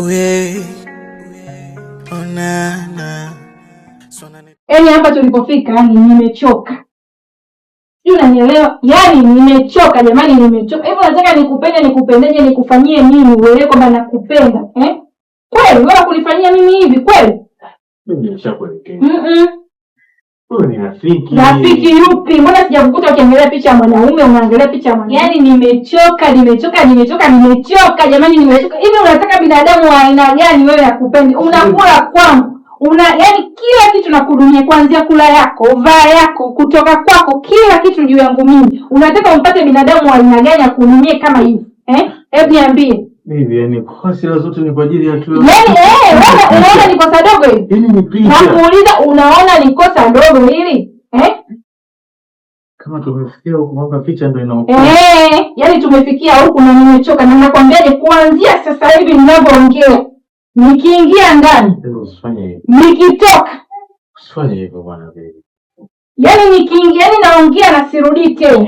Yeah. Oh, na, na. Yaani hapa tulipofika, yani nimechoka. Sijui unanielewa? Yaani nimechoka jamani, nimechoka. Hivyo nataka nikupende, nikupendeje, nikufanyie nini uelewe kwamba nakupenda, eh? Kweli wewe kunifanyia mimi hivi kweli? Mimi nimeshakuelekeza. Wewe ni rafiki. Rafiki yupi? Mbona sijakukuta ukiangalia picha ya mwanaume, unaangalia picha ya mwanaume? Yaani nimechoka, nimechoka, nimechoka, nimechoka jamani, nimechoka. Hivi unataka binadamu wa aina gani wewe akupende? Unakula kwangu. Una yaani kila kitu nakuhudumia, kuanzia kula yako, vaa yako, kutoka kwako, kila kitu juu yangu mimi. Unataka umpate binadamu wa aina gani akuhudumie kama hivi? Eh? Hebu niambie. Mimi yani hasira zote ni kwa ajili ya tu. Yaani eh, unaona ni kosa dogo hili? Hili ni picha. Nakuuliza, unaona ni kosa dogo hili? Eh? Kama tumefikia huku kwamba picha ndio inaokoa. Eh, yaani tumefikia huku na nimechoka na nakwambiaje, kuanzia sasa hivi ninavyoongea, nikiingia ndani, Usifanye hivyo. Nikitoka, Usifanye hivyo bwana baby. Yaani nikiingia, yaani naongea na sirudii tena.